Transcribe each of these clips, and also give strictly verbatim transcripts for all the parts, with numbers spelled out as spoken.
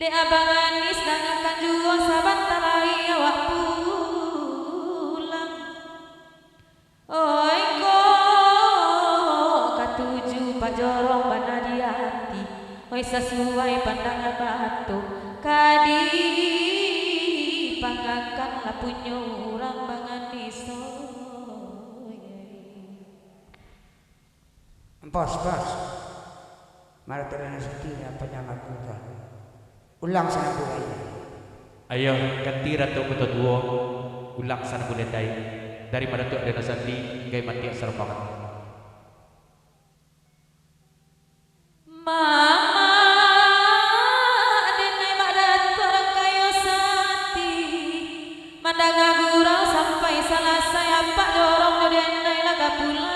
Dek Abang Anis, dangakan juo, sabanta lai awak pulang. Oi, kok katuju Pak Jorong bana di ati. Oi, sasuai pandangan bato, ka dipanggakan lah punyo urang Bang Anis, oi. Pos, pos. Marato dana suti, apo nyo lagu tu? Ulang sanang bulai. Ayo, ganti Ratu Koto Duo, ulang sanang bulai tai. Dari Marato Dana Santi, gai mati asal bangat. Mamak, denai Mak Datuak Rangkayo Sati, mandanga gurau sampai salasai, apak jorong jo denai lah ka pulang.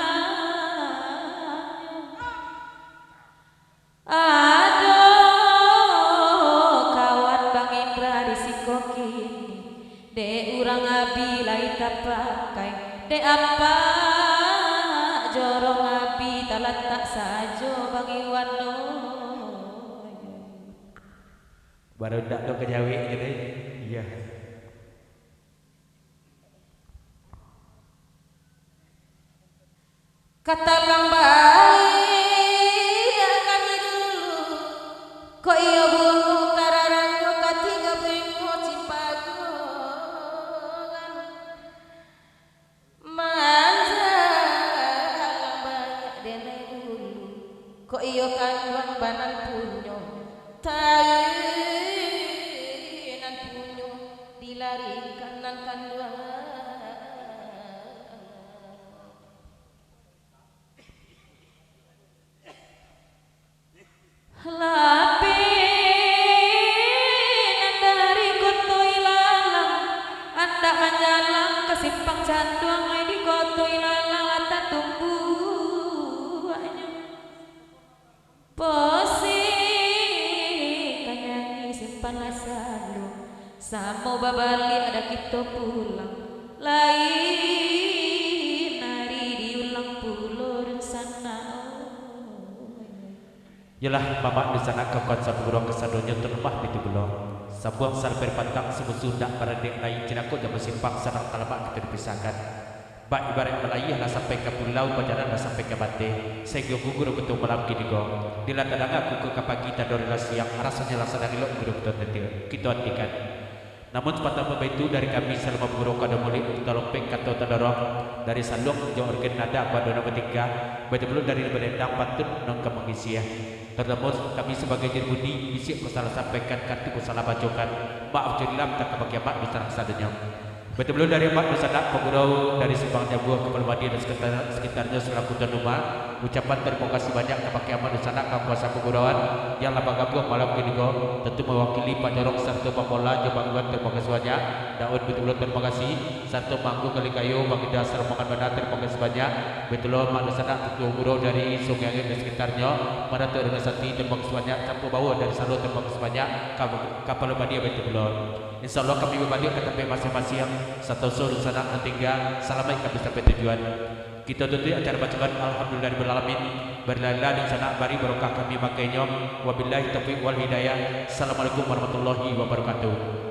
Ado kawan Bang Indra di siko kini, dek urang abi lai tapakai, dek apak jorong abi talatak sajo Bang Iwan, oi. Baru ndak do ka jawek je deh. Iya. Ka tabang baliak kami dulu, kok iyo bulu kararanyo ka tigo binggo cipaguangan. Manjalang banyak denai bulu, kok iyo kanduang banan punyo, tai nan punyo dilarikan nan kanduang. Lapeh nan dari Koto Ilalang, andak manjalang ka Simpang Canduang, ai di Koto Ilalang lah tatumbuahnyo. Poseh ka nyanyi simpan lah saluang, samo babaliak dah kito pulang, lain ari diulang pulo dunsanak, oi. Yolah, mamak dunsanak, kawan sapagurau kasadonyo, tarutama di tu pulo. Sambuang salapeh patang, samusuah ndak barandek lai, cilako jaman simpang, sadang talamak kito dipisahkan. Bak ibaraik balayia lah sampai ka pulau, bajalan lah sampai ka bateh, sainggo gugur kito malam kini ko. Dilah tadanga kukuak ka pagi, tadori lah siang, rasonyo lah sadang elok kito, kito antikan. Namun, sapatang pambaitu dari kami, salamo bagurau ka Damulik, talompek kato tadorong, dari saluang jo organ nada bak nan batingga, baitu pulo dari balendang pantun nan ka mangisi. Tarutamo kami sabagai juru bunyi, bisiak ko salah sampaikan, kanti ko salah bacokan, maaf jo rilah mintak kabake amak dunsanak sadonyo. Baitu pulo dari amak dunsanak pagurau dari Simpang Jabuah, Kapalo Badia dan sekitar, sekitarnyo salaku tuan rumah, ucapan tarimo kasih banyak kabake amak dunsanak kawan sapagurauan yang lah bagabuang malam kini ko, tantu mawakili Pak Jorong sarato Bang Mola jo Bang Iwan, tarimo kasih banyak. Daud, baitu pulo tarimo kasih, sarato Mangku Kalikayo, Bang Ida Sarombongan Bana, tarimo kasih banyak. Baitu pulo amak dunsanak Tutuak Gurau dari Sungai Angin dan sekitarnyo, Marato Dana Sati, tarimo kasih banyak, Campua Bawah dari Salo, tarimo kasih banyak, Kap-, Kapalo Badia baitu pulo. Insya Allah kami babaliak ka tampek masiang-masiang, satoso dunsanak nan tingga, salamaik kami sampai tujuan. Kito tutuik acara bacokan, alhamdulillahirabbilalamin. Barilah-ilah dunsanak bari barokah kami mangkonyo. Wabillahi taufiq wal hidayah. Assalamualaikum warahmatullahi wabarakatuh.